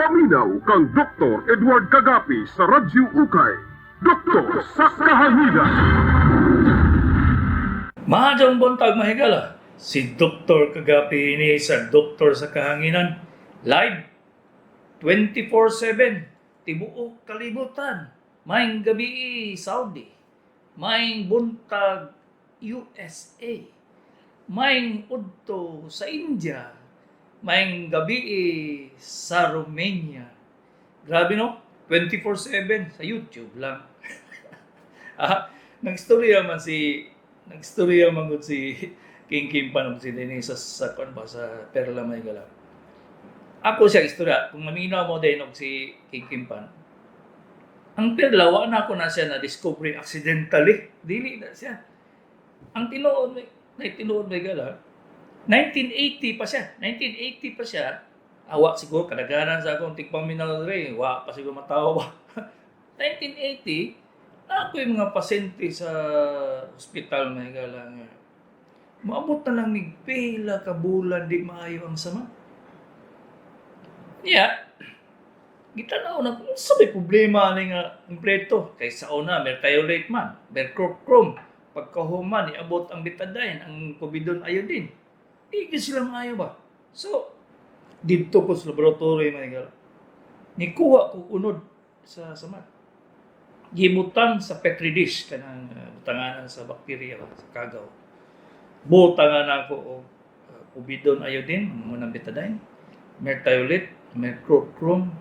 Paminaw kang Dr. Edward Kagapi sa Radyo Ukay. Doktor sa Kahanginan. Maayong buntag, mahigala. Si Dr. Kagapi ini sa Doktor sa Kahanginan. Live 24/7. Tibuok kalibutan. Maayong gabii, Saudi. Maayong buntag, USA. Maayong udto sa India. Maayong gabii sa Romania. Grabe, no? 24/7 sa YouTube lang. Nagstorya man gud si King Kim Pan ug si Denise sa kuan ba, sa Perla, may gala. Ako siya istorya, kung maminaw mo din og si King Kim Pan. Ang Perla, wa na ako na siya na discovery accidentally. Dili na siya. Ang tinuod may na tinuod, may gala. 1980 pa siya. 1980 pa siya. Awa siguro kadaghanan sa akong tigpaminaw diri, wa pa siguro matawo ba. 1980 na ako yung mga pasyente sa ospital, may gala, nga maabot na lang mig pila ka bulan di maayo ang samad. Niya, gitanaw na kung sa may problema ani nga kompleto. Kay sa una, merthiolate man, mercurochrome. Pagkahuman, iabot ang betadine, ang povidone iodine. Di gyud sila maayo ba? So, didto ko sa laboratory, may gala. Nikuha ko unod sa samad. Gibutang sa petri dish kanang butanganan sa bakterya ba, sa kagaw. Butangan ako og povidone iodine, mo nang betadine, merthiolate, mercurochrome,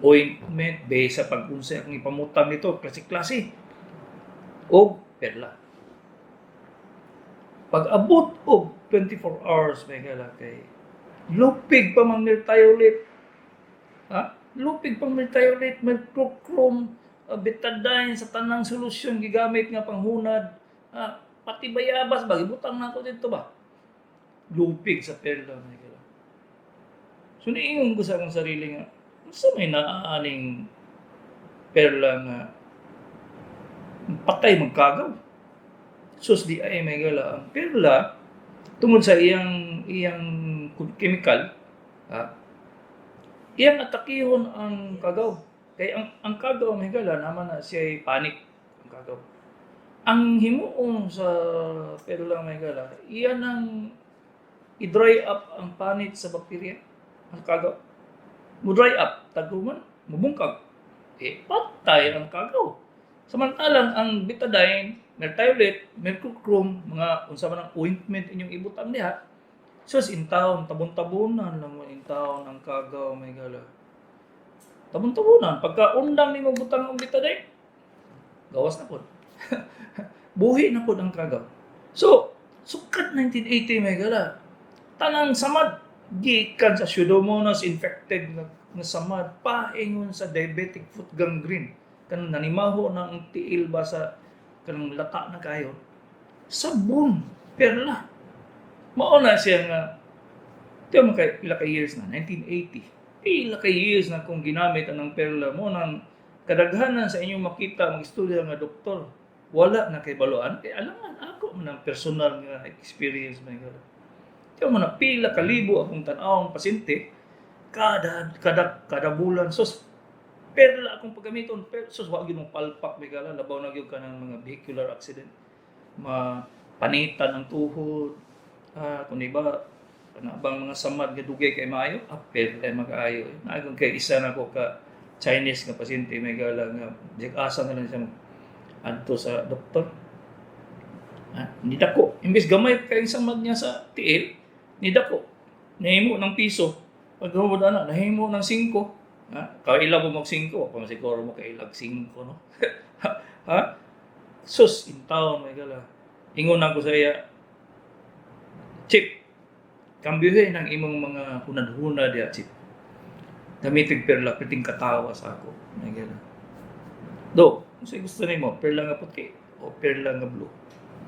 ointment, base sa pag-unsa ang ipamutang nito, klase-klase. Og perla. Pag abot og 24 hours, may gala, kay lupig pa mang merthiolate. Ha? Lupig pang merthiolate, mercurochrome, betadine, sa tanang solusyon gigamit nga panghunad. Ah, pati bayabas ba gibutang na ako dito ba? Lupig sa perla, may gala. So niingon ko sa akong sarili nga unsa may naaaning perla nga patay magkagaw. Sus di ay, may gala, ang perla tungod sa iyang iyang chemical, ha, iyang atakihon ang kagaw. Kay ang kagaw, may gala, naman na siya panic ang kagaw. Ang himuon sa perla, may gala, iyan ang i-dry up ang panit sa bakterya, ang kagaw. Mo dry up, taguman, mubungkag. Eh, patay ang kagaw. Samantalang ang betadine, merthiolate, mercurochrome, mga unsa man ang ointment inyong ibutang diha, sus in town, tabon-tabonan lang mo in town ang kagaw, may gala. Tabon-tabonan. Pagka undang nimo butang ang betadine, gawas na pod. Buhi na pod ang kagaw. So, sukad 1980, may gala. Tanang samad, gikan sa Pseudomonas infected nga samad, paingon sa diabetic foot gangrene. Kanang nanimaho na ang tiil ba sa kanang lata na kayo. Sabon, perla. Mao na siya nga, tiyo mo kay pila ka years na, 1980. Pila ka years na kung ginamit ang perla mo nang kadaghanan sa inyong makita mag-istorya nga doktor wala na kay baluan kay alangan ako man ang personal nga experience, may gala. Tiyo mo na pila ka libo akong tan-awong pasyente kada kada kada bulan. Sus, perla akong paggamiton per, sus, wa gyud mo palpak, may gala, labaw na gyud ka ng mga vehicular accident, ma panitan ang tuhod, kung iba kana bang mga samad nga dugay kay maayo, perla magaayo. Nagon kay isa na ko ka Chinese nga pasyente, may gala, nga bisag asa na lang siya adto sa doktor. Ha? Nidako. Imbes gamay kay samad niya sa tiil, nidako. Nahimo ng piso. Pag humod ana, nahimo ng 5. Ha? Kaila mo mag 5, pa man siguro mo kailag 5, no? Ha? Sus, in town, may gala. Ingon ako sa iya, "Chip, kambyuhin ang imong mga hunad-hunad ya, Chip. Gamitig perla," piting katawa sa ako. May gala. "Do, kung gusto nimo, perla nga puti o perla nga blue?"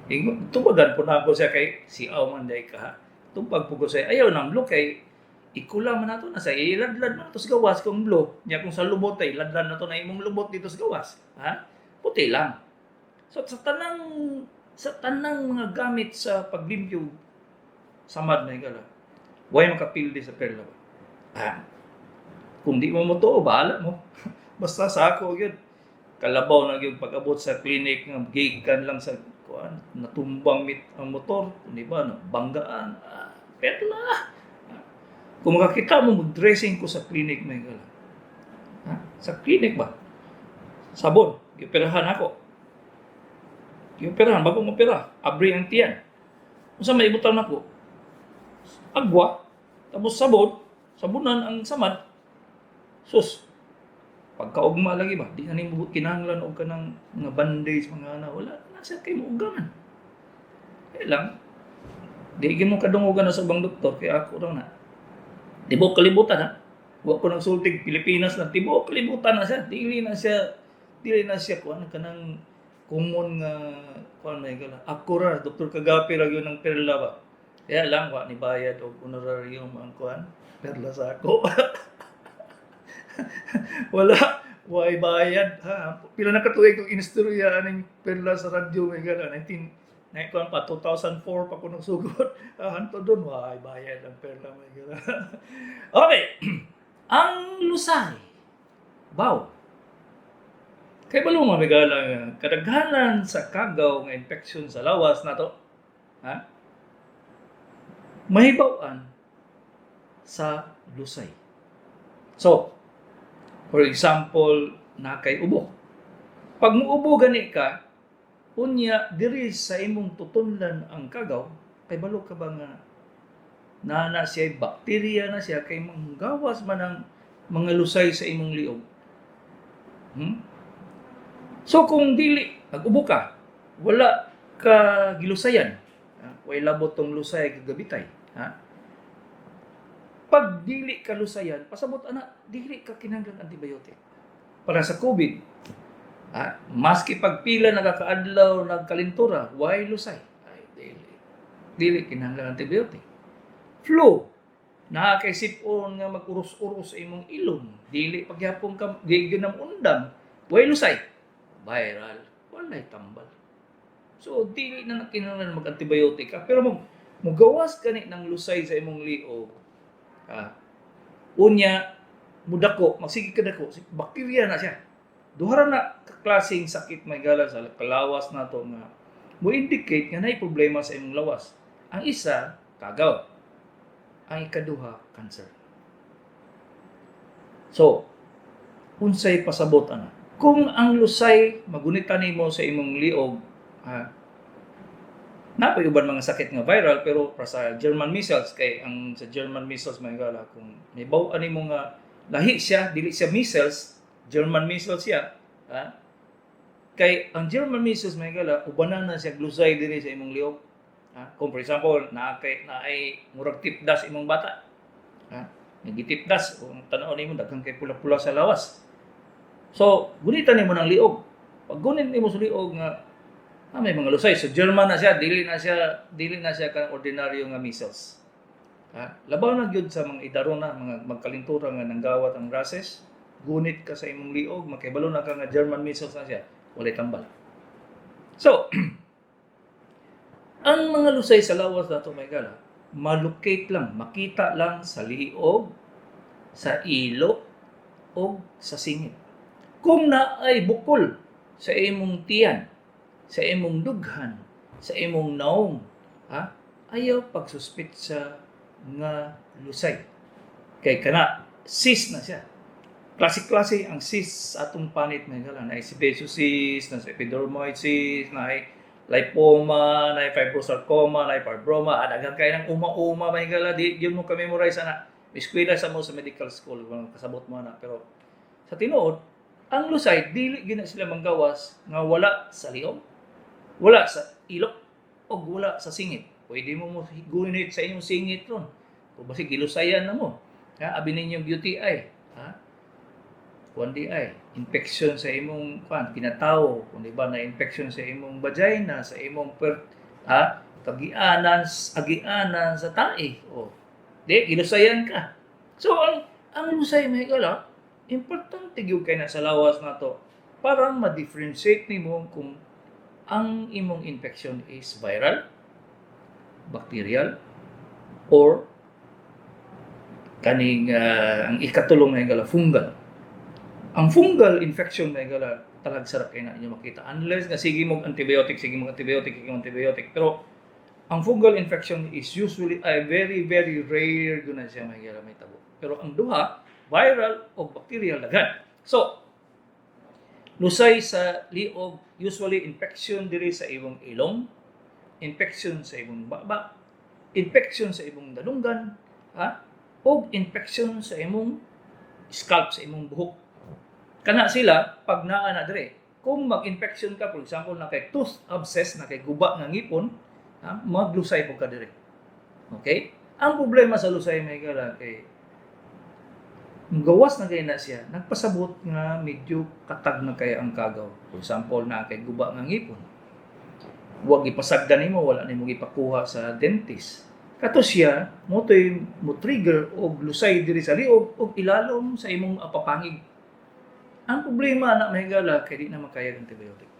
Ingon, tubagan po na ako siya kay si aw man day ka ha. Tubag po ko siya, ayaw ng blue kay ikula man nato na sa iladlad man nato sa gawas kung blue. Nya kung sa lubot ay ladlad na to na imong lubot dito sa gawas. Ha? Puti lang. So sa tanang mga gamit sa paglimpyo samad, na gala. Way makapildi sa perla ba? Ah. Kung di mo motuo, bahala mo. Basta sa ako gyud, kalabaw na gyud pag-abot sa clinic nga gikan lang sa kuan, natumbang mit ang motor, di ba, no? Banggaan, ah, perla. Kung makakita mo, mag-dressing ko sa clinic, may gala. Ha? Sa clinic ba? Sabon, gioperahan ako. Gioperahan, bago mo opera, abri ang tiyan. Unsa may ibutang nako? Agwa, tapos sabon, sabunan ang samad. Sus, pagkaugma lagi ba, di na nimo kinahanglan og kanang mga bandage, mga ana, wala na siya kay muugaman. Kaya lang, di gyud mo kadungogan na sa ubang doktor, kaya ako raw na. Tibuok kalibutan ha. Wa ko nagsultig Pilipinas lang, tibuok kalibutan na siya. Dili na siya kuan kanang common nga kuan may gala. Ako ra, Dr. Kagapi ra gyud ng perla ba. Kaya lang wa ni bayad og honorarium ang kuan perla sa ako. Wala, way bayad ha. Pila na katuig kong inistorya aning perla sa radyo may gala, 19 na kuan pa, 2004 pa ko nagsugod. Ah, hantod doon way bayad ang perla may gala. Okay. Ang lusay. Wow. Kay balo mga migala nga kadaghanan sa kagaw nga infection sa lawas nato, ha? Mahibaw-an sa lusay. So, for example, na kay ubo. Pag muubo gani ka, unya diri sa imong tutunlan ang kagaw, kay balo ka ba nga na siya bakterya na siya kay manggawas man ang mga lusay sa imong liog. So kung dili nag-ubo ka, wala ka gilusayan, ha? Way labot tong lusay kagabitay, ha? Pag dili ka lusayan, pasabot ana, dili ka kinahanglan antibiotic. Para sa COVID, ha? Maski pagpila nakakaadlaw nagkalintura, way lusay. Ay, dili. Dili kinahanglan antibiotic. Flu, naa kay sipon nga mag-uros-uros sa imong ilong, dili pagyapon ka, dili gyud na undang, way lusay. Viral, walay tambal. So dili na kinahanglan mag-antibiotic ka, pero mag mugawas kani ng lusay sa imong liog. Ha? Unya mudako, magsige ka dako, bakterya na siya. Duha ra na ka klaseng sakit may gala sa kalawas nato nga mo indicate nga naay problema sa imong lawas. Ang isa, kagaw. Ang ikaduha, cancer. So, unsay pasabot ana? Kung ang lusay magunitan nimo sa imong liog, ha, napay uban mga sakit nga viral, pero para sa German measles, kay ang sa German measles may gala, kung may baw ani mo nga lahi siya, dili siya measles, German measles siya, ha? Kay ang German measles may gala, ubanan na siya lusay diri sa imong liog. Ha? Kung for example, naa kay naay murag tipdas imong bata. Ha? Nagitipdas, kung tan-aw nimo daghan kay pula-pula sa lawas. So, gunitan nimo ng liog. Pag gunit nimo sa liog nga may mga lusay. So German na siya, dili na siya kanang ordinaryo nga measles. Ha? Labaw na gyud sa mga idaron na, mga magkalintura nga nanggawat ang rashes, gunit ka sa imong liog, makibalo na ka nga German measles na siya, walay tambal. So, ang mga lusay sa lawas nato may gala, malocate lang, makita lang sa liog, sa ilo, o sa singit. Kung naay bukol sa imong tiyan, sa imong dughan, sa imong naong, ha? Ayaw pagsuspetsa nga lusay. Kay kana, cyst na siya. Klase-klase ang cyst sa atong panit may gala. Naay sebaceous cyst, na epidermoid cyst, naay lipoma, naay fibrosarcoma, naay fibroma, daghan kay ng uma-uma may gala, di gyud mo ka-memorize ana. Eskwela sa mo sa medical school, kung kasabot mo na. Pero sa tinuod, ang lusay dili gyud na sila manggawas nga wala sa liog, wala sa ilok, o wala sa singit. Pwede mo mo gunit sa inyong singit ron. Kung basig gilusayan na mo. Ha, abi ninyong UTI. Ha? Kuan di ay infection sa imong kuan kinatawo, kung di ba na infection sa imong vagina, sa imong per, ha, kagianan, agianan sa tae. O di gilusayan ka. So ang lusay may gala, importante gyud kay na sa lawas nato para ma-differentiate nimo kung ang imong infection is viral, bacterial, or Kaning ang ikatulo, mga higala, fungal. Ang fungal infection, mga higala, talagsa ra kay na inyo makita. Unless nga sige mo antibiotic, sige mo antibiotic, sige mo antibiotic. Pero ang fungal infection is usually a very, very rare gyud na siya, mga higala, may tabo. Pero ang duha, viral o bacterial, daghan. So, lusay sa liog, usually infection diri sa imong ilong, infection sa imong baba, infection sa imong dalunggan, ha? O infection sa imong scalp, sa imong buhok. Kana sila pag naa na dire. Kung mag-infection ka, for example, na kay tooth abscess, na kay guba nga ngipon, ha, maglusay po ka dire. Okay? Ang problema sa lusay, mga higala, kay gawas na kay na siya, nagpasabot nga medyo katag na kay ang kagaw. For example, na kay guba nga ngipon. Huwag ipasagdan nimo, wala nimo gipakuha sa dentist. Kato siya, mo to'y mo trigger og lusay diri sa liog og ilalom sa imong apapangig. Ang problema na, mga higala, kay di na makaya ang antibiotic.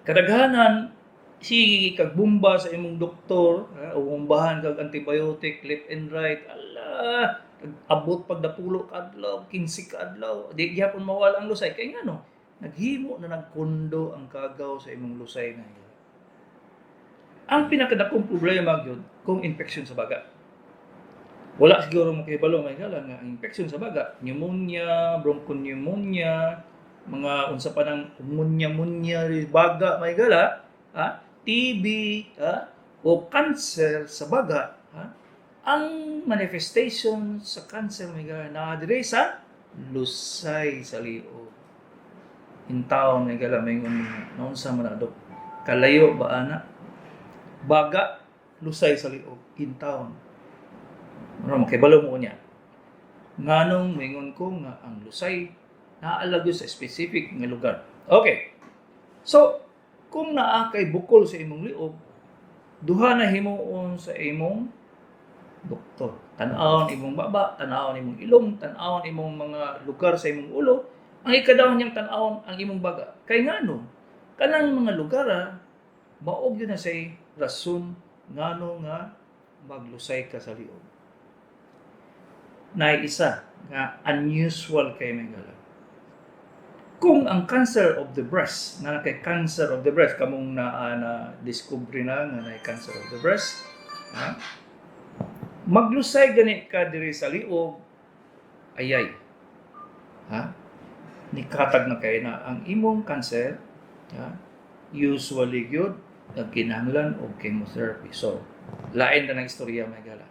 Kadaghanan, sige kag bumba sa imong doktor, ha, o bumbahan kag antibiotic left and right, ala, abot pag napulo ka adlaw, 15 ka adlaw, di gihapon mawala ang lusay kay ngano naghimo na nagkondo ang kagaw sa imong lusay na higala. Ang pinakadakong problema gyud kung infection sa baga. Wala siguro mo kahibalo, mga higala, nga ang infection sa baga, pneumonia, bronchopneumonia, mga unsa pa nang munya-munya baga, mga higala, ha? TB, ha? O cancer sa baga, ha? Ang manifestation sa cancer, mga higala, naa dire sa lusay sa liog. Intawon, mga higala, may naunsa man na, Dok? Kalayo ba ana? Baga, lusay sa liog, intawon. Ano, makibalo mo niya. Nganong mingon ko nga ang lusay naa gyud sa specific nga lugar. Okay. So, kung naa kay bukol sa imong liog, duha na himuon sa imong doktor. Tan-awon imong baba, tan-awon imong ilong, tan-awon imong mga lugar sa imong ulo. Ang ikadawon niyang tan-awon ang imong baga. Kay ngano? Kanang mga lugar mao gyud na say rason ngano nga maglusay ka sa liog. Naay isa nga unusual kay, mga higala. Kung ang cancer of the breast, na kay cancer of the breast, kamong na discover na nga na cancer of the breast, ha? Maglusay gani ka diri sa liog, ayay. Ha? Nikatag na kay na ang imong cancer, ha? Usually gyud nagkinahanglan og chemotherapy. So, lain na ng istorya, mga higala.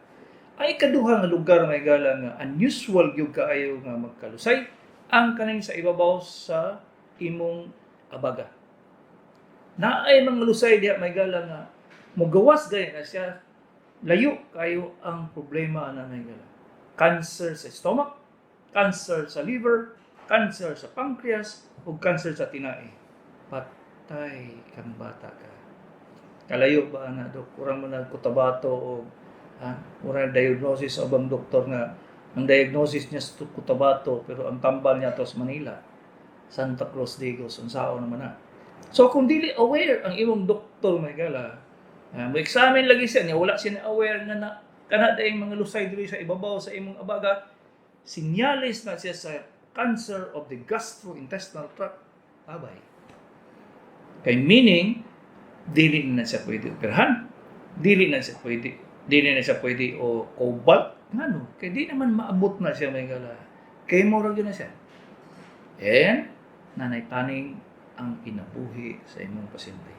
Ang ikaduha nga lugar, mga higala, nga unusual gyud kaayo nga magkalusay, ang kaning sa ibabaw sa imong abaga. Naay mga lusay diha, mga higala, nga mogawas gani na siya, layo kayo ang problema ana, mga higala. Cancer sa stomach, cancer sa liver, cancer sa pancreas, ug cancer sa tinai. Patay kang bata ka. Kalayo ba ana, Dok? Kurang mo na Cotabato o ha? Mura diagnosis sa ubang doktor nga ang diagnosis niya sa Cotabato pero ang tambal niya to sa Manila. Santa Cruz Digos, unsaon naman na. So kung dili aware ang imong doktor, mga higala, mo examine lagi siya niya, wala siya na aware nga na kana dayong mga lusay diri sa ibabaw sa imong abaga, sinyales na siya sa cancer of the gastrointestinal tract. Babay. Kay meaning, dili na siya pwede operahan, dili na siya pwede o cobalt, ngano kay di naman maabot na siya, mga higala. Kay mura gyud na siya. And nanay taning ang kinabuhi sa imong pasyente.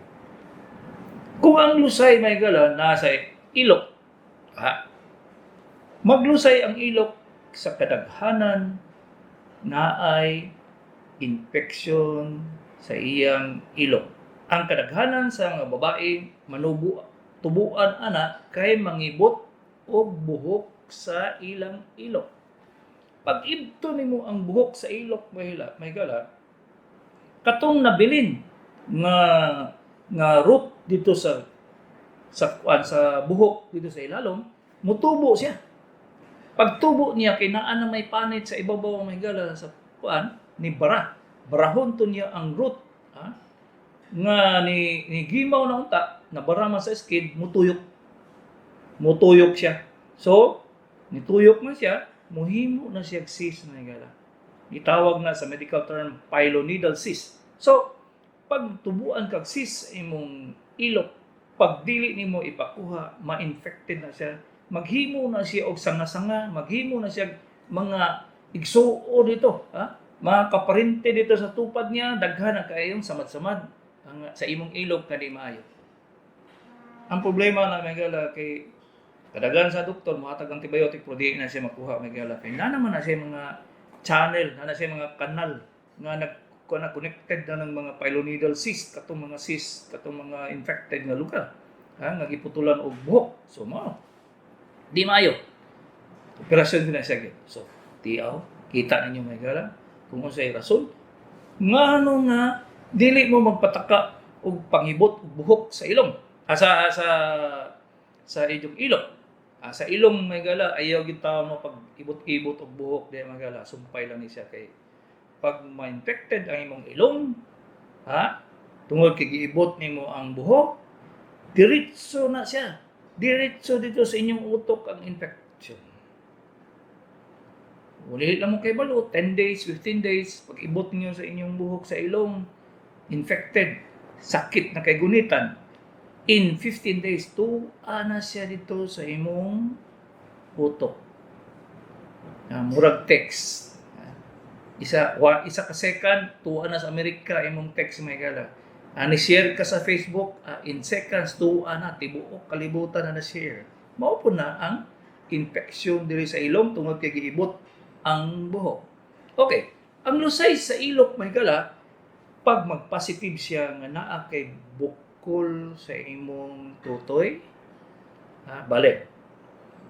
Kung ang lusay, mga higala, nasa ilok, ha, maglusay ang ilok sa kadaghanan naay infection sa iyang ilok. Ang kadaghanan sa mga babae manubo tubuan ana kay mangibot og buhok sa ilang ilok. Pag ibto nimo ang buhok sa ilok, mga higala, katong nabilin nga nga root dito sa kuan sa buhok dito sa ilalom, mutubo siya. Pagtubo niya kay naa na may panit sa ibabaw, mga higala, sa kuan ni bara. Barahon to niya ang root, ha? Nga ni gimaw na unta, nabara man sa skin, mutuyok. Mutuyok siya. So, Nituyok man siya, muhimo na siya cyst na higala. Gitawag na sa medical term pilonidal cyst. So, pag tubuan kag cyst sa imong ilok, pag dili nimo ipakuha, ma-infected na siya. Maghimo na siya og sanga-sanga, maghimo na siya mga igsuo dito, ha? Mga kaparente dito sa tupad niya, daghan na kayong samad-samad ang sa imong ilok nga di maayo. Ang problema na may gala kay kadaghan sa doktor mohatag antibiotic pero di na siya makuha, may gala kay na naman na siya mga channel, na na siya mga kanal nga nag na connected na ng mga pilonidal cyst, katong mga cyst, katong mga infected nga lugar, ha, nga giputulan og buhok. So mao di maayo. Operasyon din na siya gyud. So tiaw, kita ninyo, may gala, kung unsay rason ngano nga dili mo magpataka og pangibot og buhok sa ilong, ah, sa inyong ilok. Ah, sa ilong, may gala, ayaw gyud tawo mo pag ibot-ibot og buhok di, may gala, sumpay lang ni siya kay pag ma-infected ang imong ilong, ha, tungod kay giibot nimo ang buhok, diretso na siya. Diretso dito sa inyong utok ang infection. Wala lang mo kay balo, 10 days, 15 days, pag ibot niyo sa inyong buhok sa ilong, infected, sakit na kay gunitan. In 15 days, tuwa na siya dito sa imong utok. Ah, murag text. Ah, isa ka second, tuwa na sa Amerika imong text, may gala. Ah, ni-share ka sa Facebook, ah, in seconds, tuwa na, tibuok kalibutan na na-share. Mao po na ang infection diri sa ilong tungod kay giibot ang buhok. Okay, ang lusay sa ilok, may gala, pag mag-positive siya nga naa kay bukol sa imong tutoy, ha, balik.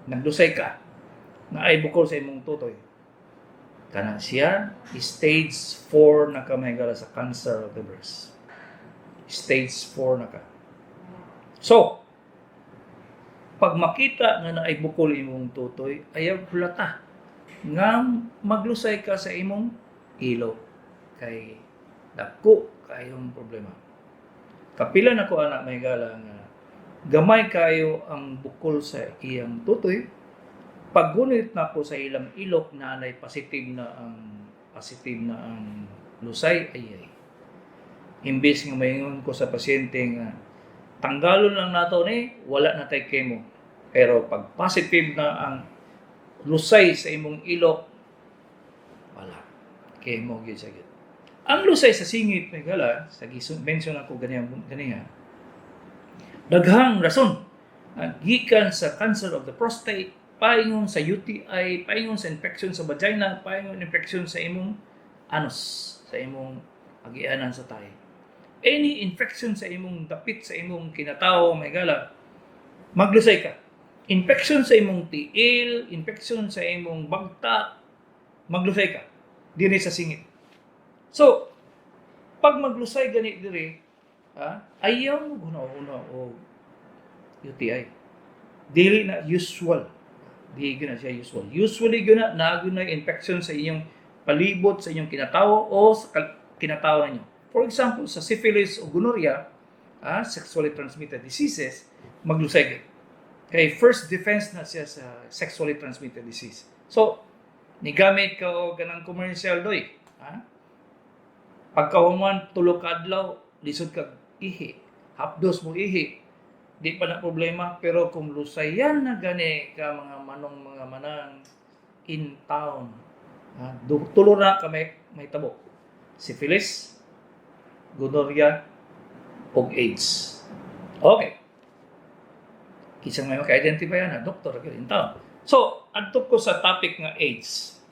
Naglusay ka, naay bukol sa imong tutoy. Kana siya, stage 4 na ka, may gala, sa cancer of the breast. Stage 4 na ka. So, pag makita nga naay bukol imong tutoy, ayaw hulata nga maglusay ka sa imong ilok kay dako kayong problema. Kapila na ko anak, may gala, nga gamay kayo ang bukol sa iyang tutoy, paggunit na ko sa ilang ilok na anay positive na ang lusay, ay ay. Imbes nga maingon ko sa pasyente nga tanggalon lang nato ni, wala na tay chemo. Pero pag positive na ang lusay sa imong ilok, wala. Chemo gyud sa gyud. Ang lusay sa singit, may gala, sa mention ako ganiya ganiya. Daghang rason. Ah, gikan sa cancer of the prostate, paingon sa UTI, paingon sa infection sa vagina, paingon infection sa imong anus, sa imong agianan sa tahi. Any infection sa imong dapit sa imong kinatao, may gala, maglusay ka. Infection sa imong tiil, infection sa imong bagta, maglusay ka diri sa singit. So, pag maglusay gani diri, ha, ayaw mo guna-una og UTI. Dili na usual. Di gyud na siya usual. Usually gyud na naa gyud na infection sa inyong palibot sa inyong kinatawo o sa kinatawo ninyo. For example, sa syphilis o gonorrhea, ah, sexually transmitted diseases, maglusay gyud. Kay first defense na siya sa sexually transmitted disease. So, nigamit ka og ganang commercial doy. Ha? Pagkahuman 3 ka adlaw, lisod kag ihi. Hapdos mo ihi. Di pa na problema, pero kung lusayan na gani ka, mga manong, mga manang, in town. Ha? Tulo na kami may tabo. Syphilis, gonorrhea, ug AIDS. Okay. Kinsa may maka-identify na doktor in town. So, adto ko sa topic nga AIDS.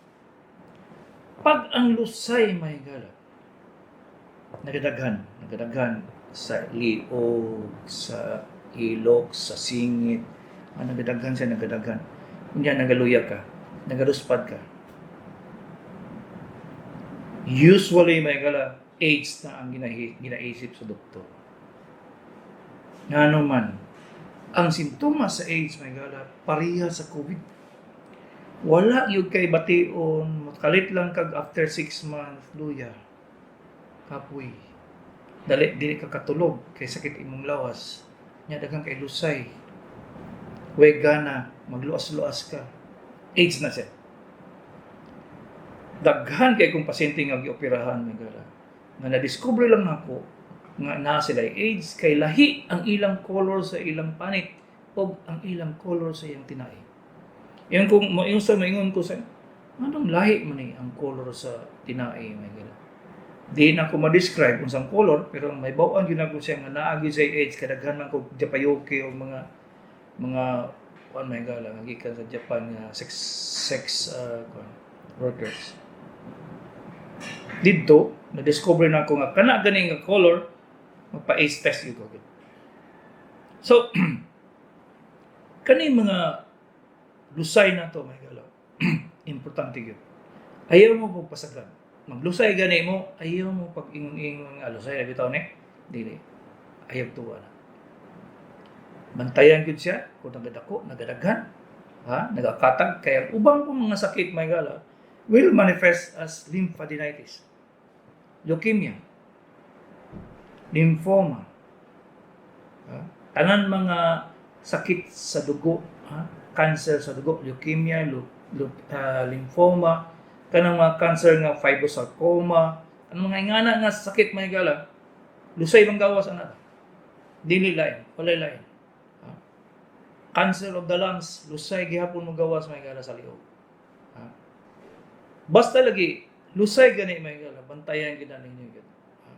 Pag ang lusay, may gala, nagadaghan, nagadaghan sa liog, sa ilok, sa singit, ah, nagadaghan siya, nagadaghan. Unya nagaluya ka, nagaluspad ka. Usually, may gala, AIDS na ang ginaisip sa doktor. Ngano man, ang sintomas sa AIDS, may gala, pareha sa COVID. Wala gyud kay bation, makalit lang kag after 6 months, luya. Kapoy. Dali, dili ka katulog kay sakit imong lawas. Nya daghan kay lusay. Way gana, magluas-luas ka. AIDS na siya. Daghan kay kong pasyente nga gioperahan, mga higala, nga na-discover lang nako nga naa sila AIDS kay lahi ang ilang color sa ilang panit o ang ilang color sa iyang tinai. Yung kung mo sa maingon ko sa anong lahi man ni ang color sa tinai, mga higala. Di na ko ma-describe unsang color, pero may bawaan gyud nako siya nga naa gyud sa AIDS kay daghan man ko Japayuki o mga kuan, mga higala, nga gikan sa Japan nga sex sex kuan, workers. Didto na-discover na ako nga kana gani nga color, magpa-AIDS test gyud ko. So kani mga lusay na to, mga higala, importante gyud. Ayaw mo pagpasagad. Maglusay gani mo, ayaw mo pag ingon-ingon nga lusay ra bitaw ni. Dili. Ayaw tuwa na. Bantayan gyud siya kung nagadako, nagadaghan, ha, nagakatag, kaya ang ubang pong mga sakit, mga higala, will manifest as lymphadenitis, leukemia, lymphoma, ha? Tanan mga sakit sa dugo, ha? Cancer sa dugo, leukemia, lymphoma, kanang mga cancer nga fibrosarcoma, anong mga ingana nga sakit, mga higala, lusay bang gawas ana? Dili lain, walay lain. Ha? Cancer of the lungs, lusay gihapon mo gawas, mga higala, sa liog. Ha? Basta lagi lusay gani, mga higala, bantayan gid na ninyo gid. Ha?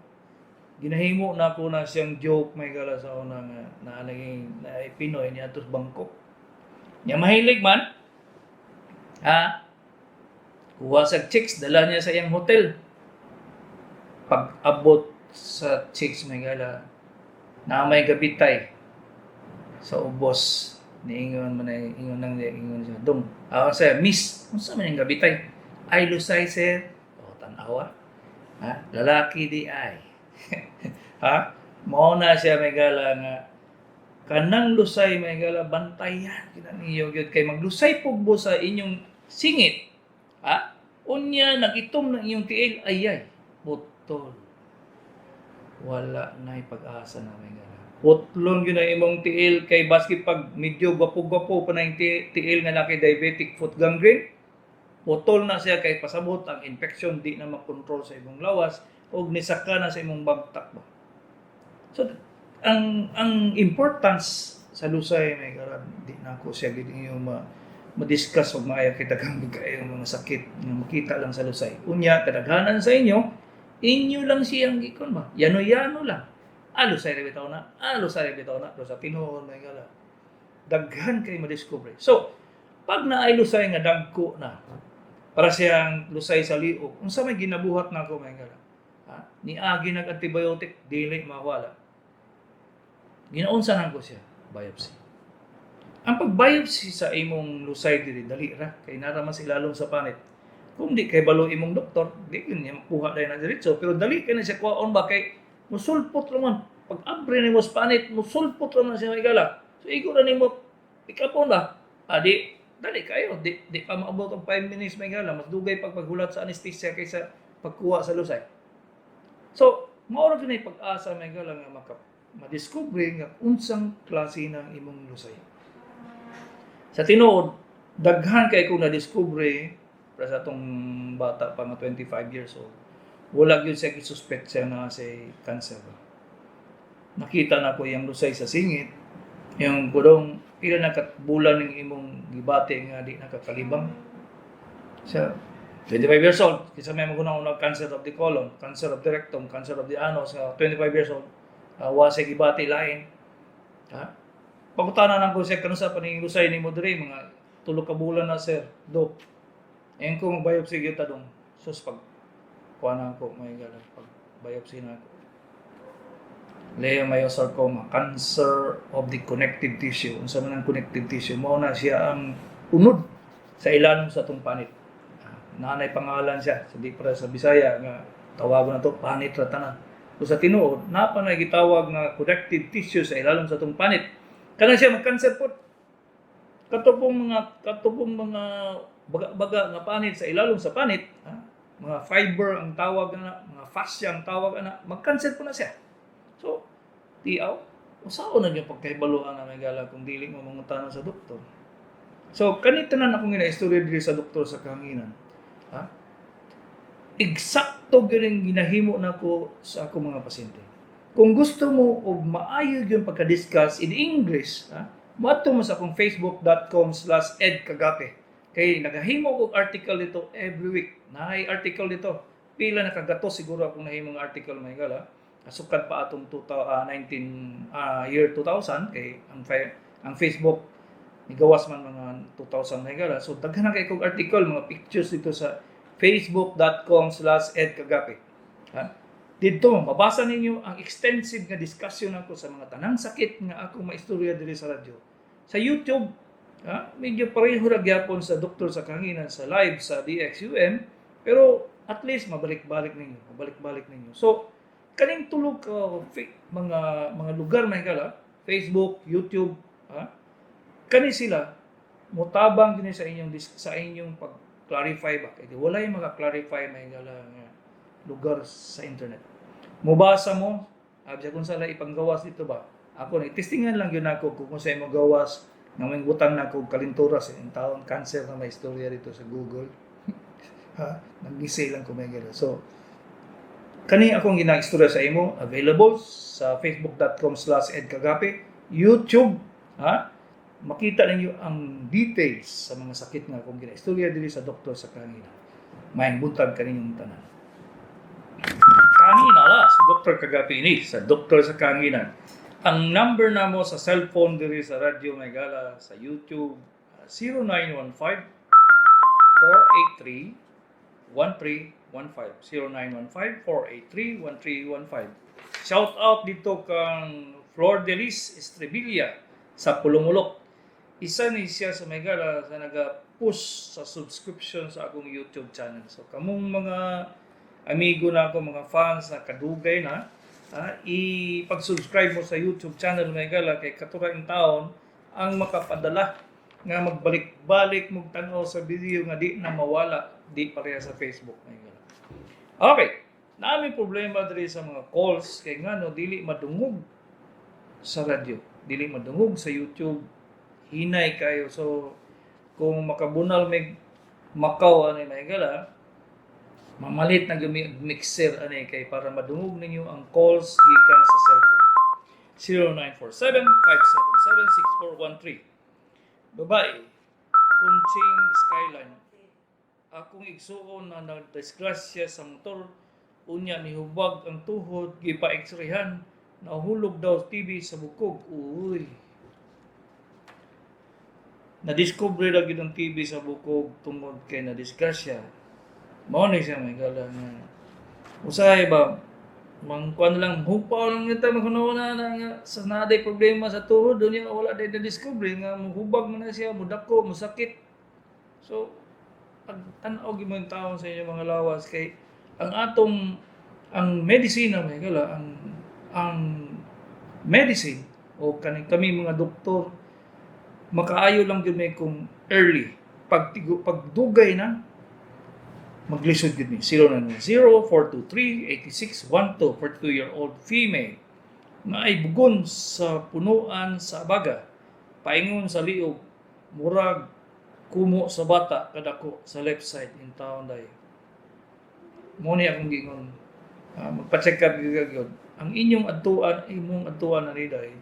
Ginahimo na ako na siyang joke, mga higala, sa una nga naa lagi na Pinoy niya sa Bangkok. Nya mahilig man, ha? Kuha sa chicks, dala niya sa iyang hotel. Pag abot sa chicks, mga higala, na may gabitay sa ubos, niingon man ay ingon nang ingon siya, "Dong, ah, sir, miss, unsa man yung gabitay?" "Ay, lusay, sir." O, tan-awa ha, lalaki di ay ha. Mao na siya, mga higala, nga kanang lusay, mga higala, bantayan kina ninyo gyud kay maglusay pugbo sa inyong singit, ha, unya nagitom ng inyong tiil, ay ay putol, wala na pag-asa na, mga higala. Putlon gyud ang imong tiil kay baski pag medyo gwapo-gwapo pa na yung tiil nga naki diabetic foot gangrene, putol na siya kay pasabot ang infection di na makontrol sa imong lawas ug nisaka na sa imong bagtak ba. So ang importance sa lusay, mga higala, di na ako siya gid inyo ma ma-discuss og maayo kita kang kayo mga sakit nga makita lang sa lusay. Unya kadaghanan sa inyo, inyo lang siyang gikon ba. Yano-yano lang. Ah, lusay ra bitaw na. Ah, lusay ra bitaw na. Pero sa tinuod, mga higala, daghan kay ma-discover. So, pag naay lusay nga dagko na, para siyang lusay sa liog, unsa may ginabuhat nako, mga higala? Ha? Niagi nag antibiotic, dili mawala. Ginaunsa nako siya? Biopsy. Ang pag-biopsy sa imong lusay diri, dali ra kay nara man sa ilalom sa panit. Kung di kay balo imong doktor, di gyud niya makuha dahil na diretso, pero dali kay na siya kuhaon ba kay musulpot ra man. Pag abre nimo sa panit, musulpot ra man siya, mga higala. So igo ra nimo pick up on ba? Ah, di dali kayo, di pa maabot ang 5 minutes, mga higala, mas dugay pag paghulat sa anesthesia kaysa pagkuha sa lusay. So, mao ra gyud pag-asa, mga higala, nga maka madiskubre nga unsang klase ng imong lusay. Sa tinuod, daghan kay kong na-discover para sa atong bata pa nga 25 years old. Wala gyud siya gisuspect siya na si cancer. Nakita na ko iyang lusay sa singit. Yung kudong pila na ka bulan ng imong gibati nga di nakakalibang. Siya 25 years old, kinsa may mga una, cancer of the colon, cancer of the rectum, cancer of the anus, 25 years old, wa siya gibati lain. Ha? Pangutana nang ko siya, "Kanusa pa ning lusay nimo diri?" "Mga 3 ka bulan na, sir." "Dok." Ayan ko, mag-biopsy gyud ta, dong. Sus, pag kuha na ako, may gala, pag biopsy na ako. Leiomyosarcoma, cancer of the connective tissue. Unsa man ang connective tissue? Mao na siya ang unod sa ilalom sa atong panit. Ah, naanay pangalan siya sa di para sa Bisaya nga tawagon na to panit ra tanan. So sa tinuod, naa pa na gitawag nga connective tissue sa ilalom sa atong panit. Kana siya mag-cancer pod. Kato pong mga baga-baga nga panit sa ilalom sa panit, ha? Mga fiber ang tawag na, mga fascia ang tawag na, mag-cancer po na siya. So, tiaw, usaon na niyo pagkahibaluan na, mga higala, kung dili mo mangutana sa doktor. So kani tanan akong ginaistorya diri sa Doktor sa Kahanginan. Ha? Eksakto gyud ang ginahimo nako sa akong mga pasyente. Kung gusto mo og maayo gyud pagka-discuss in English, ha, moadto mo sa akong facebook.com/edkagape. Kay nagahimo og article dito every week. Naay article dito. Pila na kagato siguro akong nahimong article, mga higala. Sukad pa atong 19 year 2000 kay ang Facebook nigawas man mga 2000, mga higala. So daghan na kay kog article, mga pictures dito sa facebook.com/edkagape. Ha? Dito mabasa ninyo ang extensive nga discussion nako sa mga tanang sakit nga ako maistorya diri sa radyo. Sa YouTube, ha, medyo pareho ra gyapon sa Doktor sa Kahanginan sa live sa DXUM, pero at least mabalik-balik ninyo, mabalik-balik ninyo. So kaning tulog ka mga lugar, mga higala, Facebook, YouTube, ha, kani sila mutabang gini sa inyong pag-clarify ba, kay walay maka-clarify, mga higala, nga lugar sa internet. Mubasa mo, abi kung sala ipanggawas dito ba. Ako ni testingan lang yun ako kung sa imo gawas nga may butang na ko kalintura sa taon cancer na may istorya dito sa Google. Ha, naggisay lang ko, mga higala. So kani akong ginaistorya sa imo available sa facebook.com/edkagape, YouTube, ha, makita ninyo ang details sa mga sakit nga akong ginaistorya diri sa Doktor sa Kahanginan. Maayong buntag kaninyong tanan. Kanina la si Dr. Kagape ini sa Doktor sa Kahanginan. Ang number namo sa cellphone diri sa Radyo Maygala, sa YouTube, 0915 483 1315, 0915 483 1315. Shout out dito kang Flor de Lis Estrevilla sa Pulumulok. Isa ni siya sa Maygala sa naga-push sa subscription sa akong YouTube channel. So kamong mga amigo na ako, mga fans na kadugay na, ipag-subscribe mo sa YouTube channel, mga higala, kay kato ra intawn ang makapadala nga magbalik-balik mo tan-aw sa video nga di na mawala, di pareha sa Facebook, mga higala. Okay, naa mi problema diri sa mga calls kay ngano dili madungog sa radyo, dili madungog sa YouTube, hinay kayo. So kung makabunal mig makaw ani, mga higala, mamalit na gami og mixer ani kay para madungog ninyo ang calls gikan sa cellphone. 0947-577-6413. Babae, Kunching Skyline. Akong igsuon na nagdisgrasya sa motor, unya nihubag ang tuhod, gipa-x-rayhan, nahulog daw TB sa bukog. Uy. Na-discover ra gyud ang TB sa bukog tungod kay na-disgrasya. Mao ni siya, mga higala, nga usahay ba mangkuan lang, hupaw lang kita maghuna na nga sa naday problema sa tuhod unya wala day na-discover nga muhubag man na siya, mudako, musakit. So pag tan-aw gyud mo yung taon sa inyong mga lawas kay ang atong ang medisina, mga higala, ang medicine o kani kami mga doktor, makaayo lang gyud may kung early. Pag pagdugay na, maglisod gyud ni. 0910-423-8612, 42-year-old female nga ay bugon sa punuan sa baga, paingon sa liog, murag kumo sa bata kadako sa left side. Intawn day mo ni akong giingon, magpa-check up gyud gyud ang inyong adtuan, imong adtuan na ni day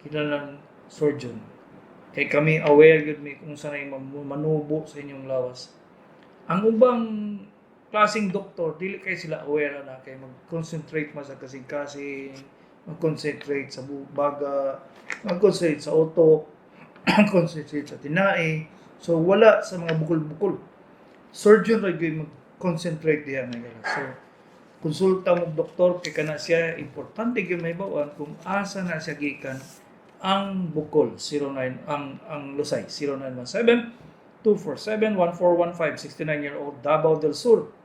kinahanglan surgeon kay kami aware gyud mi kung sanay manubo sa inyong lawas. Ang ubang klaseng doktor, dili kay sila aware na kay mag-concentrate man sa kasing-kasing, mag-concentrate sa baga, mag-concentrate sa utok, concentrate sa tinai. So wala sa mga bukol-bukol. Surgeon ra gyud mag-concentrate diha na gala. So konsulta mo doktor kay kana siya importante gyud may bawaan kung asa na siya gikan ang bukol. 09 ang lusay. 0917 247-1415, 69-year-old, Davao del Sur.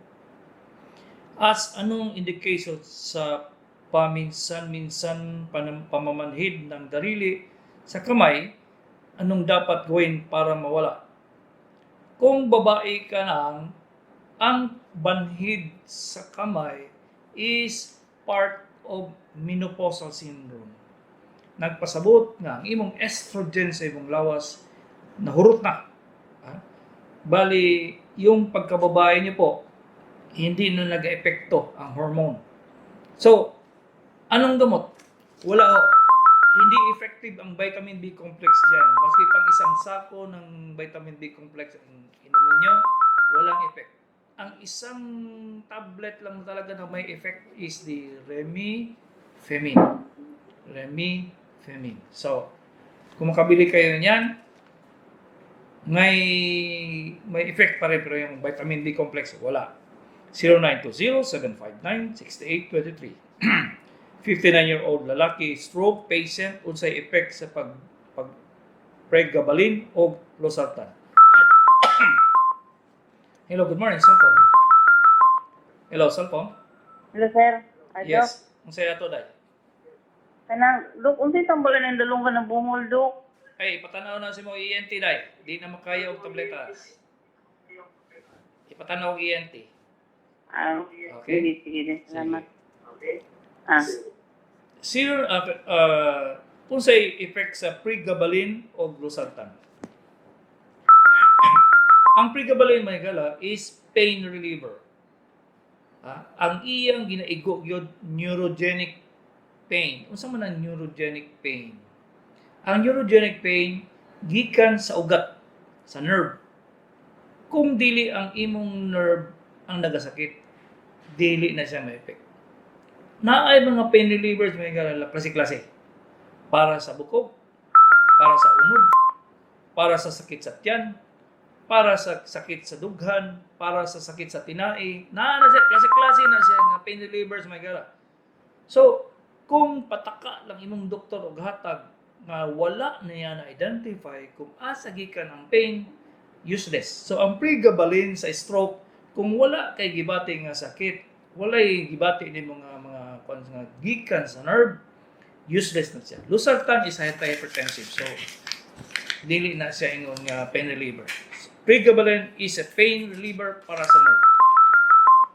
As anong indication sa paminsan-minsan pamamanhid ng daliri sa kamay, anong dapat gawin para mawala? Kung babae ka nang, ang banhid sa kamay is part of menopausal syndrome. Nagpasabot nga ang imong estrogen sa imong lawas nahurot na. Bali, yung pagkababae niyo po, hindi na nag-epekto ang hormone. So, anong gamot? Wala ho. Hindi effective ang vitamin B complex dyan. Maski pang isang sako ng vitamin B complex ang inumin nyo, walang effect. Ang isang tablet lang talaga na may effect is the Remifemin. Remifemin. So, kung makabili kayo niyan, may effect pa rin, pero yung vitamin B complex, wala. 0920-759-6823. 59-year-old lalaki, stroke patient, unsay effect sa pag pregabalin o losartan? Hello, good morning, cellphone. Hello, cellphone. Hello, sir. Ay, Dok. Yes. Unsay ato, day? Kanang, Dok, unsay tambalan ng dalong ka ng bungol, Dok? Ay, ipatanaw na si mo ENT, day. Di na makaya og tabletas. Ipatanaw og ENT. Ah, Okay. sige, sige. Salamat. Ah, Sir, unsay effect sa pregabalin o losartan? Ang pregabalin, mga higala, is pain reliever. Ah, ang iyang ginaigo gyud neurogenic pain. Unsa man ang neurogenic pain? Ang neurogenic pain gikan sa ugat, sa nerve. Kung dili ang imong nerve ang nagasakit, dili na siya may effect. Naay mga pain relievers, mga higala, klase-klase. Para sa bukog, para sa unod, para sa sakit sa tiyan, para sa sakit sa dughan, para sa sakit sa tinai. Naa na siya, klase-klase na siya nga pain relievers, mga higala. So, kung pataka lang imong doktor og hatag nga wala niya na-identify kung asa gikan ang pain, useless. So, ang pregabalin sa stroke, kung wala kay gibati nga sakit, walay gibati ni mga kuan nga gikan sa nerve, useless na siya. Losartan is antihypertensive. So, dili na siya ingon nga pain reliever. Pregabalin is a pain reliever para sa nerve.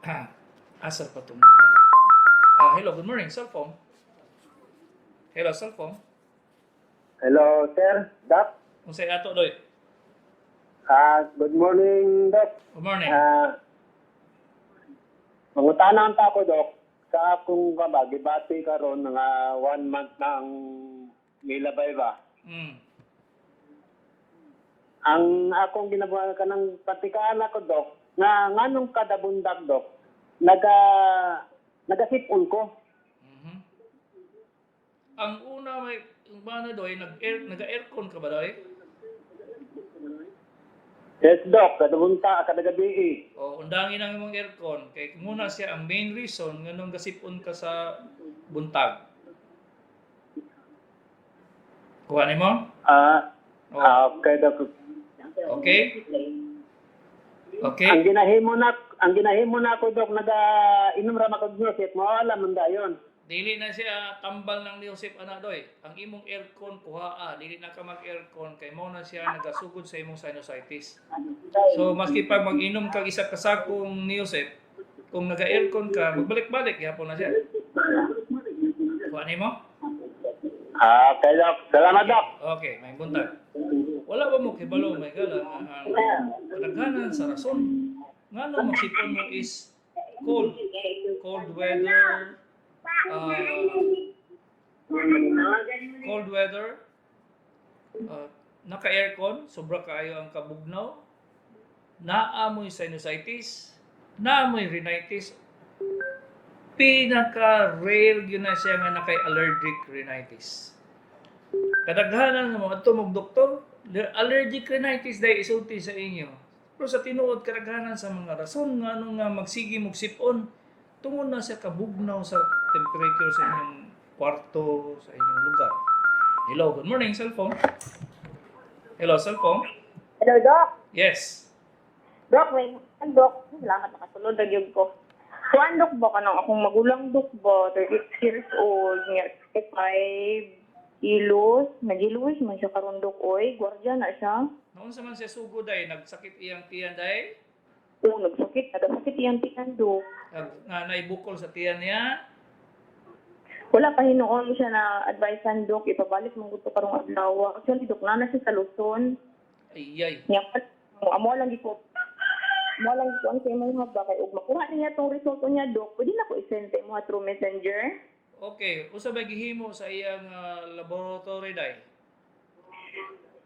Ah, asar pa itong. Ah, hello, good morning, cellphone. Hello, cellphone. Hello, sir. Doc. Unsay ato, doy? Ah, good morning, Doc. Good morning. Ah, mangutana ta ako, Doc. Sa akong kaba, gibati karon nga one month na ang nilabay ba. Ang akong ginabuhat kanang patikaan ako, Doc, nga nganong kada bundag, Doc, nagasipon ko. Ang una may ang bana, doy, nag-aircon ka ba, doy? Yes, Doc, kada bunta, kada gabi eh. O undangin ang imong aircon kay muna siya ang main reason nganong gasipon ka sa buntag. Kuha nimo? Ah, O, ah, okay, Doc. Okay? Okay. Ang ginahimo na ako, Doc, naga inom ra makog Neosep, mawala man dayon. Dili na siya tambal ng Neosep, ana, doy. Ang imong aircon kuhaa, dili na ka mag-aircon kay mao na siya nagasugod sa imong sinusitis. So maski pa mag-inom kag isa ka sakong Neosep, kung naga-aircon ka, magbalik-balik gyapon na siya. Kuha nimo? Ah, okay, Doc. Salamat, Doc. Okay, may buntag. Wala ba mo kibalo, may gala, nga ang kadaghanan sa rason ngano magsipon mo is cold cold weather, cold weather, naka-aircon, sobra kaayo ang kabugnaw, naamoy sinusitis, naamoy rhinitis, pinaka-rare yun na siya nga nakay allergic rhinitis. Kadaghanan nga mga mog doktor, allergic rhinitis dahil isulti sa inyo. Pero sa tinuod, kadaghanan sa mga rason nga ano nga magsige mog sipon tungod na sa kabugnaw sa temperature sa inyong kwarto, sa inyong lugar. Hello, good morning, cellphone. Hello, cellphone. Hello, Doc. Yes. Doc, may Doc. Salamat, nakasulod na gyud ko. Kuan, Doc, ba kanang akong magulang, Doc, ba 36 years old, nga 65 kilos, nagilos man siya karon, Doc, oy, gwardiya na siya. Noon sa man siya sugod ay nagsakit iyang tiyan dahil Oo, nagsakit, nagsakit iyang tiyan, Doc. Nag, na naibukol sa tiyan niya. Wala pa hinuon siya na advice, Doc, ipabalik mong gusto karong adlaw. Actually, Doc, na siya sa Luzon. Ay ay. Niya, amo lang giko Mo lang kuan sa imong ba kay ug makuha niya tong result niya, Dok. Pwede na ko i-send sa imo through Messenger. Okay, usa ba gihimo sa iyang laboratory day?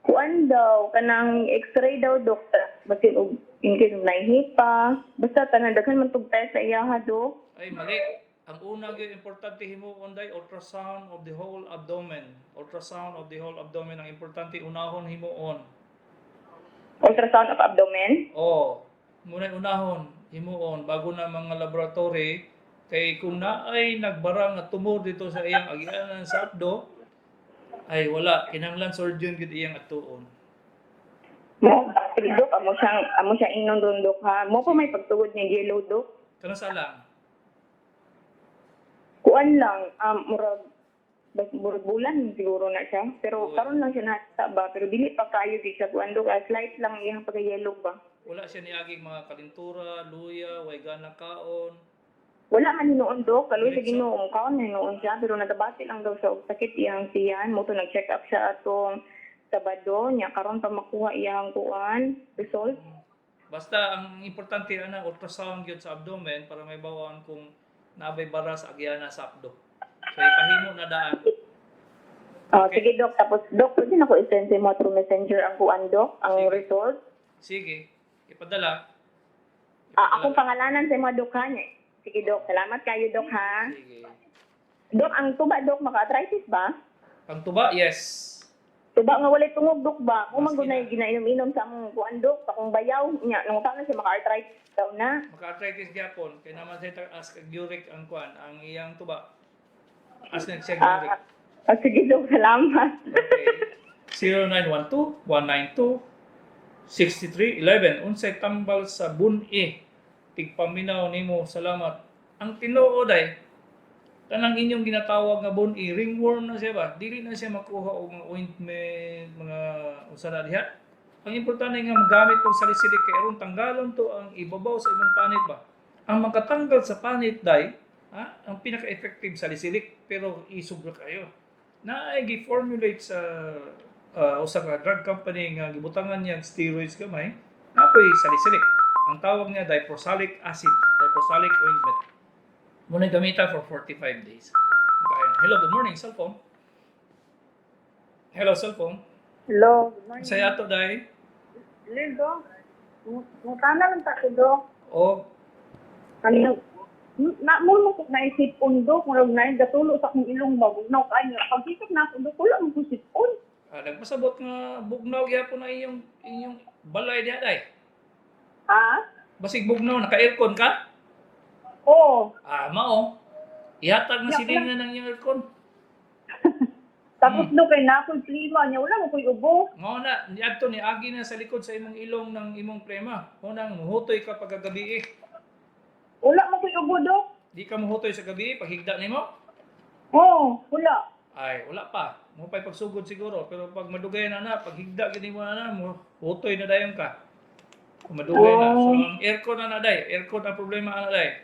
Kuan daw kanang x-ray daw, Dok. Basin og in case nahipa. Basta tanan daghan man tug test sa iya ha, Dok. Ay mali. Ang una gyud importante himuon day ultrasound of the whole abdomen. Ultrasound of the whole abdomen ang importante unahon himuon. Ultrasound of abdomen. Oh, muna unahon himuon bago na mga laboratory kay kung naay nagbara nga tumor dito sa iyang agianan sa abdo ay wala, kinahanglan surgeon gyud iyang atuon. Mo sige, Dok, amo siyang ingnon ron, Dok, ha. Mo pa may pagtugod niya yellow, Dok. Kanang sa lang. Kuan lang, murag murag bulan siguro na siya. Pero Uy. karon lang siya nata ba, pero dili pa kayo di siya kuan, Dok. Ah, slight lang iyang pagka-yellow ba. Wala siya niaging mga kalintura, luya, way gana kaon. Wala man hinuon, Dok. Kaluoy sa Diretso. Ginoo, kaon na hinuon siya pero natabati lang daw siya og sakit iyang tiyan. Mo to nag-check up siya atong Sabado nya karon pa makuha iyang kuan result. Basta ang importante ana ultrasound gyud sa abdomen para may bawaan kung nabay bara sa agiana sa abdo. So ipahimo na daan. Ah, Okay. sige, Dok. Tapos, Dok, pwede na ko i-send sa imo through Messenger ang kuan, Dok, ang Sige. result. Sige, ipadala. Ah, akong pangalanan sa imo, Dok, ha? Sige, Dok. Salamat kayo, Dok, ha? Sige. Dok, ang tuba, Dok, maka-arthritis ba? Ang tuba, yes. Tuba nga walay tungog, Dok, ba? Kung Maski man gunay na. ginainom-inom sa among kuan, Dok, sa akong bayaw, nya, nung taon na siya maka-arthritis daw na. Maka-arthritis gyapon kay naman sa as uric ang kuan, ang iyang tuba. As na siya uric. Ah, sige, Dok, salamat. Okay. 0912-192-6311. Unsay tambal sa bun-i. Tigpaminaw nimo, salamat. Ang tinuod ay kanang inyong ginatawag nga bun-i, ringworm na siya ba? Dili na siya makuha og mga ointment, mga unsa na diha. Ang importante nga magamit og salicylic kay aron tanggalon to ang ibabaw sa imong panit ba. Ang makatanggal sa panit day, ha, ang pinaka-effective salicylic pero isog ra kayo na ay gi-formulate sa usa ka drug company nga gibutangan niya og steroids gamay, napoy salicylic. Ang tawag niya diprosalic acid, diprosalic ointment. Muna gamita for 45 days. Okay. Hello, good morning, cellphone. Hello, cellphone. Hello, good morning. Saya ato day. Hello, Dok. Mutana lang ta ko, Dok. O Kanina, na mo mo ko naisip-on, Dok. Murag na gatulo sa akong ilong mabugnaw kayo. Paghisip na ako, Dok, wala mo ko sipon. Nagpasabot nga bugnaw gyapon na inyong inyong balay diha day. Ha? Basig bugnaw naka-aircon ka? Oo. Ah, mao. Ihatag na Yak silingan ng iyong aircon. Tapos, Dok, kay na ako'y klima niya. Wala mo ko'y ubo. Mao na, niadto ni agi na sa likod sa imong ilong ng imong prema. Mao nang muhutoy ka pagkagabi eh. Wala mo ko'y ubo, Dok. Di ka muhutoy sa gabi paghigda nimo? Oo, wala. Ay, wala pa. Mo pa'y pagsugod siguro, pero pag madugay na na, paghigda gid mo na na, muhutoy na dayon ka. Kung madugay na. So ang aircon na na day, aircon ang problema na day.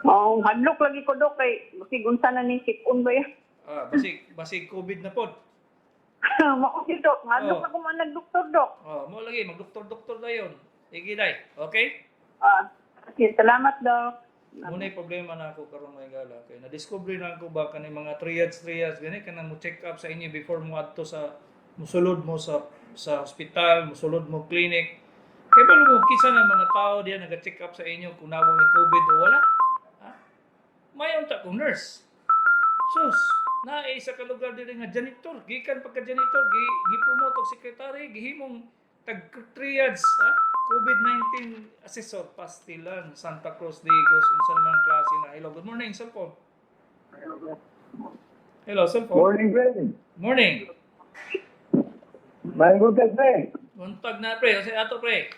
Oo, hadlok lagi ko, Dok, kay basig unsa na ni sipon ba yan? Ah, basig basig COVID na pod. Mao si Dok, hadlok Oo. na ko man nagdoktor, Dok. Oh, mo lagi magdoktor-doktor dayon. Sige day. Okay? Ah, okay, salamat, Dok. Muna problema na ako karon may gala kay na-discover na ako ba kani mga triage triage gani kanang mo check up sa inyo before mo adto sa musulod mo sa ospital, musulod mo clinic. Kay balo mo kisa na mga tao diya naga-check up sa inyo kung nawa may COVID o wala. Ha? Mayon ta kung nurse. Sus, naay sa ka lugar diri nga janitor, gikan pagka janitor, gi gi-promote og secretary, gihimong tag triage, ha? COVID-19 assessor Pastilan, Santa Cruz Digos, unsa naman klase na. Hello, good morning, cellphone. Hello, cellphone. Morning, pre. Morning. Maayong buntag, pre. Buntag na pre, kasi ato pre.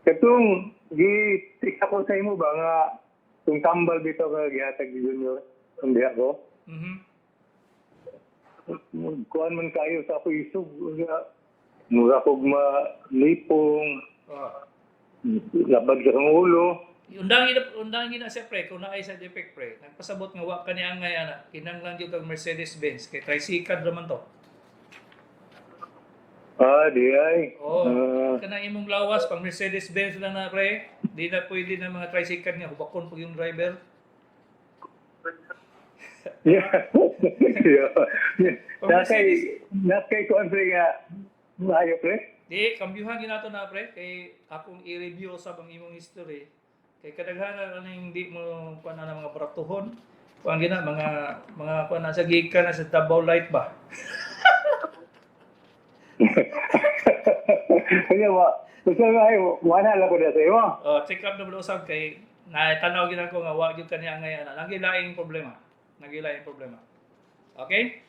Katong gi-text ako sa imo ba nga kung tambal bitaw ka gihatag ni Junior ang diha ko. Kuan man kayo sa ako isog nga mura kog malipong, labag sa akong ulo. Undangin na siya pre, kung naay side effect pre. Nagpasabot nga wa ka ni angay ana, kinahanglan gyud kag Mercedes Benz kay tricycle ra man to. Ah, di ay. Oo. Ah, Kanang imong lawas pang Mercedes Benz lang na, pre. Di na pwede na mga tricycle nga hubakon pag yung driver. Yeah. Pag Nakay kuan, pre, nga maayo, pre. Di kambyuhan ginato na, pre, kay akong i-review usab ang imong history. Kay kadaghanan ano yung di mo kuan na mga baratuhon. Kuan gina mga kuan na sa gikan na sa Davao Light ba. Kanya ba? Basta nga ay wala lang ko na sa imo. Oh, check up na ba usab kay natanaw gina ko nga wa gyud kaniya ngayon. Nagi laing problema. Nagi laing problema. Okay?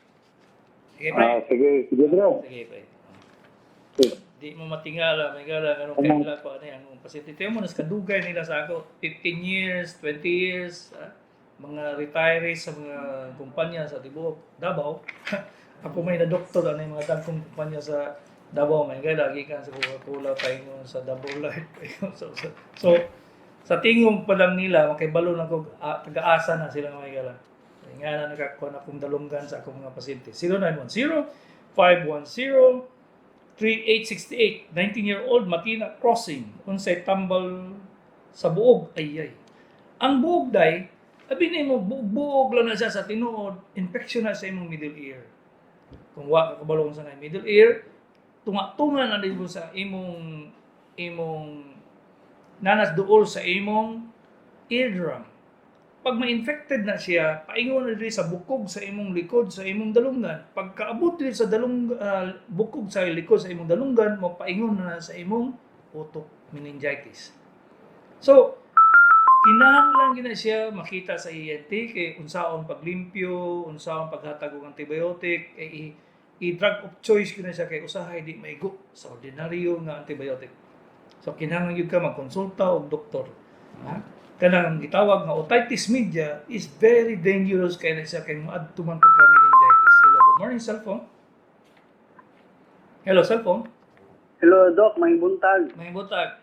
Sige, pre. Ah, sige, sige, bro. Sige, pre. Di mo matingala, may gala, anong kaila ko, ano yan, anong pasyente. Tiyo mo, nas kadugay nila sa ako, 15 years, 20 years, mga retirees sa mga kumpanya sa tibuok Davao. Ako may na doktor, ano yung mga dagkong kumpanya sa Davao, may gala, lagi ka sa Coca-Cola, tayo sa Davao Life. So, sa tingong pa lang nila, makibalo na ko, taga-asa na sila, may gala. Kaya nga na nakakuha na akong dalunggan sa akong mga pasyente. 0910 510 3868, 19-year-old Matina Crossing, unsay tambal sa buog, ay ay. Ang buog day, abi nimo buog-buog lang na siya sa tinuod, infection na sa imong middle ear. Kung wa ka kabalo sa middle ear, tunga-tunga na din sa imong nanas duol sa imong eardrum. Pag ma-infected na siya, paingon na diri sa bukog sa imong likod sa imong dalunggan. Pagkaabot diri sa bukog sa likod sa imong dalunggan, mopaingon na sa imong utok, meningitis. So, kinahanglan gina siya makita sa ENT kay unsaon paglimpyo, unsaon paghatag og antibiotic, kay i-drug of choice gina siya kay usahay di maigo sa ordinaryo nga antibiotic. So kinahanglan gyud ka magkonsulta og doktor. Ha? Kanang gitawag nga otitis media is very dangerous kay na siya kay moadto man pagka meningitis. Hello, good morning, cellphone. Hello, cellphone. Hello, Doc. May buntag. May butag.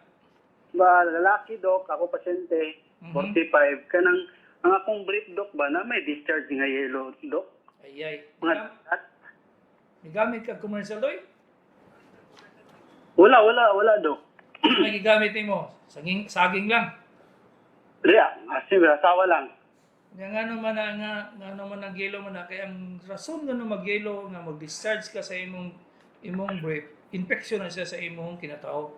Ba, lalaki, Doc. Ako pasyente. 45. Kanang, ang akong brief, Doc, ba, na may discharge nga yellow, Doc? Ay ay. Mga, Migamit ka commercial doy? Wala, wala, wala, Doc. Ano may gigamit nimo? Saging, saging lang. Ria, asin, asawa lang. Nga nga naman na nga nga naman ang yelo man na kay ang rason nga no magyelo nga mag-discharge ka sa imong brief, infection na siya sa imong kinatao.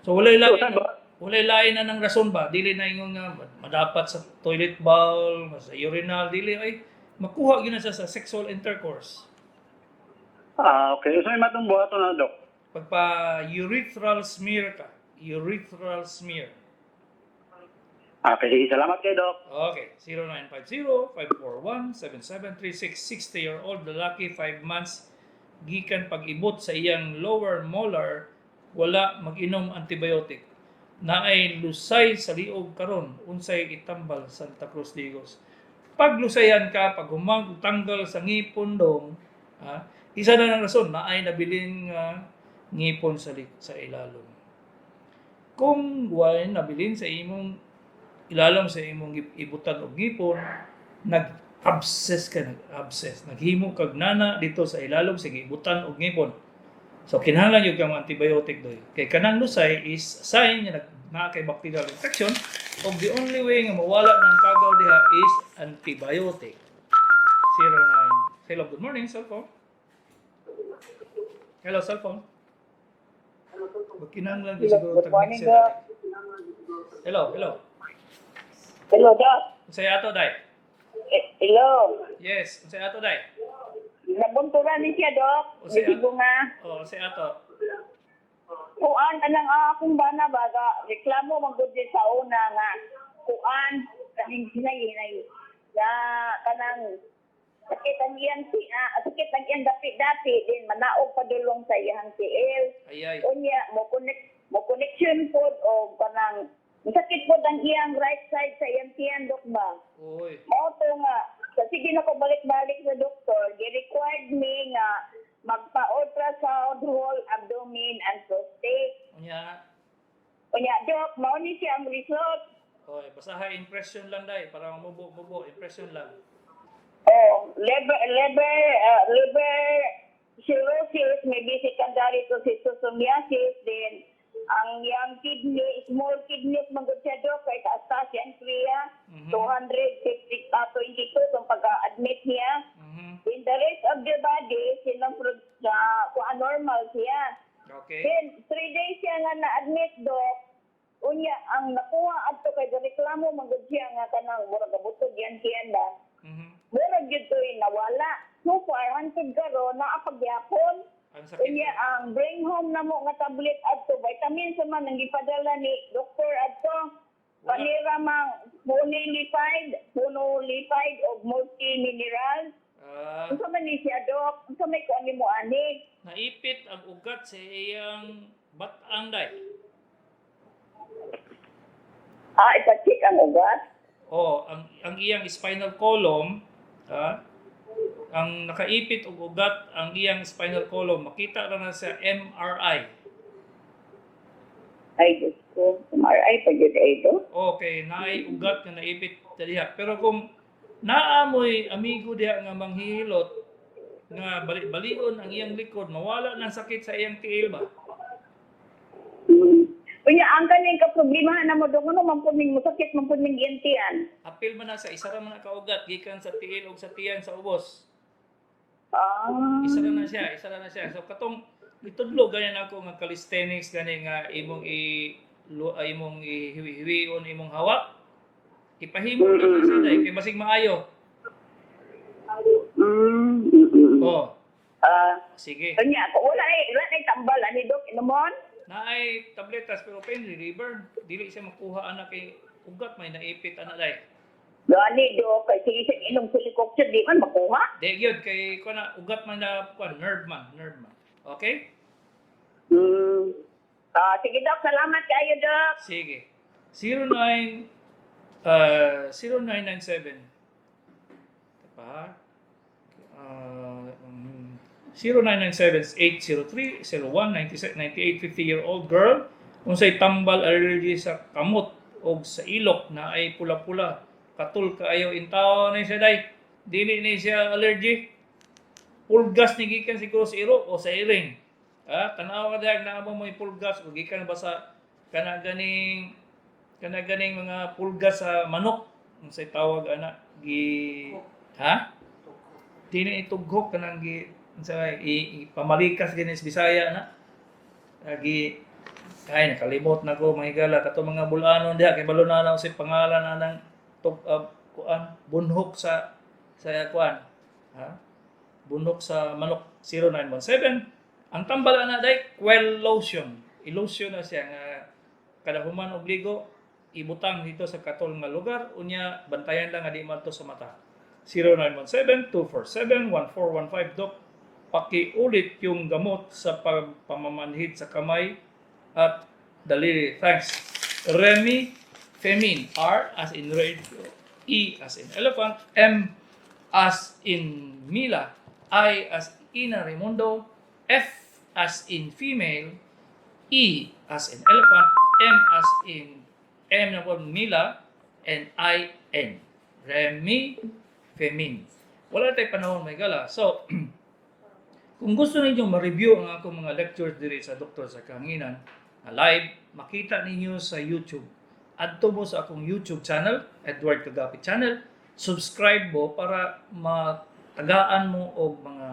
So walay lain So, saan ba? walay lain na ng rason ba, dili na ingon nga madapat sa toilet bowl, sa urinal, dili ay makuha gyud na siya sa sexual intercourse. Ah, okay. So, may matong buhaton na, Doc. Pagpa urethral smear ka, urethral smear. Ah, okay, sige. Salamat kay Doc. Okay, 0950-541-7736, 60-year-old lalaki, 5 months, gikan pag-ibot sa iyang lower molar, wala mag-inom antibiotic. Naay lusay sa liog karon, unsay itambal, Santa Cruz Digos? Pag lusayan ka, pag humang tanggal sa ngipon dong, ha, isa na ng rason, naay nabilin nga ngipon sa ilalom. Kung walay nabilin sa imong ilalom sa imong ibutan og ngipon, nag-abscess ka, nag-abscess. Naghimo kag nana dito sa ilalom sa gibutan og ngipon. So kinahanglan gyud kang antibiotic doy. Kay kanang lusay is sign nga naa kay bacterial infection ug the only way nga mawala ng kagaw diha is antibiotic. 09. Hello, good morning, cellphone. Hello, cellphone. Kinahanglan gyud siguro Good tag morning, mixer. Doc. Hello, hello. Hello, Doc. Unsay ato, day? Eh, hello. Yes, unsay ato, day? Nabunturan ni siya, Doc. Unsay Hindi ko nga. Oh, unsay ato? Kuan, anang akong bana baga, reklamo man gud sa una nga. Kuan, kaning hinay-hinay. Na kanang sakit ang iyang sakit ang iyang dapi-dapi din manaog padulong sa iyang tiil. Ay ay. Unya mo connection pod o kanang sakit pod ang iyang right side sa iyang tiyan, Dok, ba. Oy. Mao to nga sa sige na ko balik-balik sa doktor, gi-required me nga magpa-ultrasound whole abdomen and prostate. Unya. Unya, Dok, mao ni siya ang result. Oy, basaha impression lang day para mubo-mubo, impression lang. Oh, liver liver liver cirrhosis, maybe secondary to schistosomiasis, then ang iyang kidney, small kidneys man gud siya, Dok, kay taas siyang kriya, 250, 22 kung pagka-admit niya. In the rest of the body, sinang kung normal siya. Then, 3 days siya nga na-admit, Dok. Unya, ang nakuha adto kay reklamo man gud siya nga kanang murag gabutod yan siya ba. Murag gyud to'y nawala. So far, hantod karon naa pa gyapon. Ang sakit. Unya, ang bring home na mo nga tablet adto, vitamins man ang gipadala ni doktor adto. Wala. Panira mang punolipide og multi-mineral. Unsa man ni siya, Dok? Unsa may kuan nimo ani? Naipit ang ugat sa iyang batang, day. Ah, ipa-check ang ugat. O ang iyang spinal column, ang nakaipit og ugat ang iyang spinal column, makita ra na sa MRI. Ay, Diyos ko. MRI pa jud ay ito. Okay, naay ugat nga naipit diha. Pero kung naamoy amigo diha nga manghihilot nga bali-balion ang iyang likod, mawala ng sakit sa iyang tiil ba? Unya, ang kaning kaproblema na mo dong ano man pud ning musakit man pud ning iyang tiyan. Apil man na sa isa ra man na kaugat gikan sa tiil og sa tiyan sa ubos. Isa ra na siya, isa ra na siya. So katong gitudlo ganyan ako nga calisthenics gani nga imong i lu, ay, imong ihiwi-hiwion imong hawak. Ipahimo na na siya dai kay basig maayo. Oh, sige. Unya, kung wala eh, wala na tambal ani, Dok, inumon. Naay tabletas pero pain reliever, dili siya makuha ana kay ugat may naipit ana dai. Gani, Dok, kay sige siya inom helicopter di man makuha. Di gyud kay kuan na ugat man na kuan nerve man, nerve man. Okay? Ah, sige, Dok, salamat kayo, Dok. Sige. 09 0997. Pa. 0997 803 01 98, 50-year-old girl, unsay tambal allergy sa kamot og sa ilok na ay pula-pula, katul kaayo intaw na siya day? Dili ni siya allergy, pulgas ni gikan siguro sa iro o sa iring. Tanaw ka dahil naa mo mo'y pulgas o gikan ba sa kana ganing mga pulgas sa manok, unsay tawag ana, gi, ha, di na itughok, kanang gi unsa i pamalikas gini sa Bisaya na gi, ay, nakalimot na ko, mga higala. Kato mga bulanon diha kay balo na lang sa pangalan anang tug kuan, bunhok sa kuan, ha, bunhok sa manok. 0917, ang tambal ana day, Quell lotion. I-lotion na siya nga kada human og ligo ibutang dito sa katol nga lugar. Unya bantayan lang nga di madto sa mata. 0917-247-1415. Dok, pakiulit yung gamot sa pamamanhid sa kamay at daliri. Thanks. Remy Femin. R as in radio, E as in elephant, M as in Mila, I as Ina Raimundo, F as in female, E as in elephant, M as in M na po Mila, and I N. Remy Femin. Wala tayo panahon, may gala. So, kung gusto ninyo ma-review ang akong mga lectures diri sa Doktor sa Kahanginan na live, makita ninyo sa YouTube. Adto mo sa akong YouTube channel, Edward Kagapi Channel. Subscribe mo para matagaan mo og mga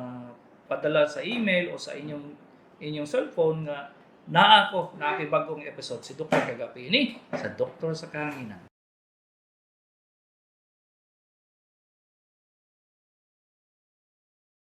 padala sa email o sa inyong inyong cellphone nga naa ko, naa bagong episode si Dr. Kagapi ini sa Doktor sa Kahanginan.